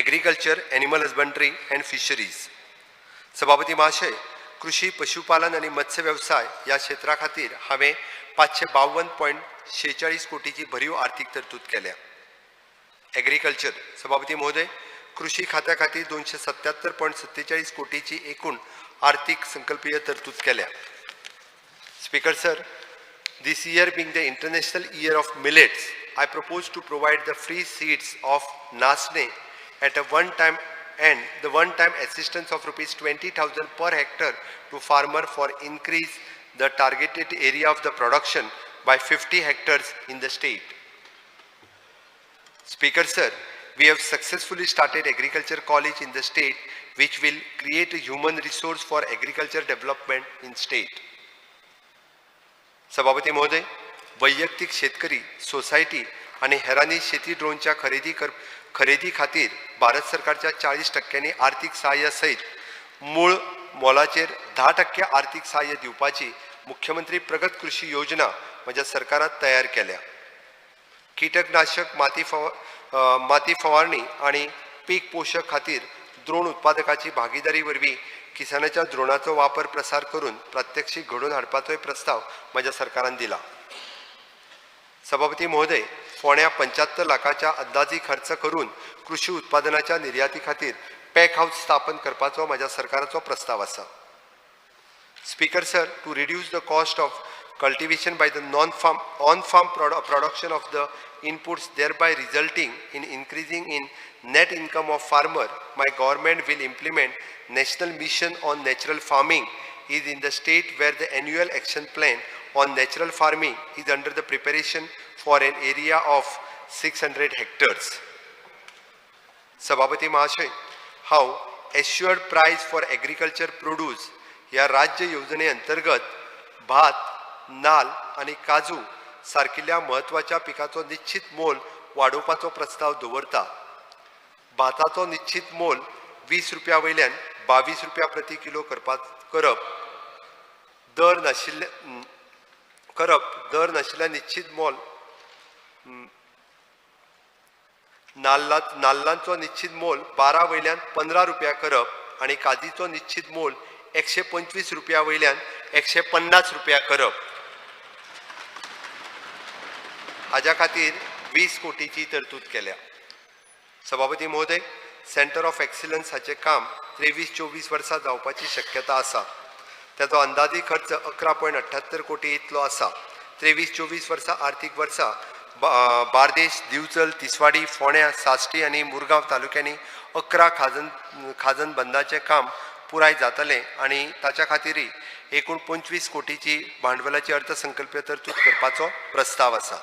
Agriculture, Animal Husbandry and Fisheries. सभापती महाशय, कृषी, पशुपालन आनी मत्स्य वेवसाय ह्या क्षेत्रा खातीर हांवें 552.46 कोटीची भरीव आर्थीक तरतूद केल्या. एग्रीकल्चर. सभापती महोदय, कृषी खात्या खातीर 277.47 कोटीची एकूण आर्थीक संकल्पीय तरतूद केल्या. Speaker sir, this year being the International Year of Millets, I propose to provide the free seeds of Nasne at a one time and the one time assistance of rupees 20,000 per hectare to farmer for increase the targeted area of the production by 50 hectares in the state. Speaker sir, we have successfully started agriculture college in the state, which will create a human resource for agriculture development in state. सभापती महोदय, वैयक्तीक शेतकरी, society आनी हेरांनी शेती ड्रोनच्या खरेदी खातीर भारत सरकारच्या 40 टक्क्यांनी आर्थीक सहाय्य सयत मूळ मोलाचेर 10% आर्थीक सहाय्य दिवपाची मुख्यमंत्री प्रगत कृषी योजना म्हज्या सरकारान तयार केल्या. कीटकनाशक, माती फवारणी आनी पीक पोशक खातीर द्रोण उत्पादकाची भागीदारी वरवीं किसानाच्या द्रोणाचो वापर प्रसार करून प्रात्यक्षीक घडोवन हाडपाचोय प्रस्ताव म्हज्या सरकारान दिला. सभापती महोदय, फोंड्या 75 लाखाच्या अंदाजी खर्च करून कृषी उत्पादनाच्या निर्याती खातीर पॅक हावस स्थापन करपाचो म्हज्या सरकाराचो प्रस्ताव आसा. Speaker sir, to reduce the cost of cultivation by the non-farm, on-farm production of the inputs, thereby resulting in increasing in net income of farmer, my government will implement National Mission on Natural Farming is in the state, where the annual action plan on natural farming is under the preparation for an area of 600 hectares. सभापती महाशय, हांव assured price for agriculture produce ह्या राज्य येवजणे अंतर्गत भात, नाल आनी काजू सारकिल्ल्या म्हत्वाच्या पिकाचो निश्चित मोल वाडोवपाचो प्रस्ताव दवरता. भाताचो निश्चित मोल 20 रुपया वयल्यान 22 रुपया प्रति किलो करप, दर नाशिल्ले करप, दर नाशिल्ल्या निश्चित मोल नाल्लांचो निश्चित मोल 12 वयल्यान 15 रुपया करप आनी काजीचो निश्चित मोल 125 रुपया वयल्यान 150 रुपया करप. हाज्या खातीर 20 कोटीची तरतूद केल्या. सभापती महोदय, सेंटर ऑफ एक्सिलन्स हाचें काम 23-24 वर्सां जावपाची शक्यता आसा. ताचो अंदाजी खर्च 11.78 कोटी इतलो आसा. 23-24 वर्सा आर्थीक वर्सा बार्देश, दिवचल, तिसवाडी, फोंड्या, साश्टी आनी मुरगांव तालुक्यांनी 11 खाजन खाजन बंदाचें काम पुराय जातलें आनी ताच्या खातीरय एकूण 25 कोटीची भांडवलाची अर्थसंकल्पीय तरतूद करपाचो प्रस्ताव आसा.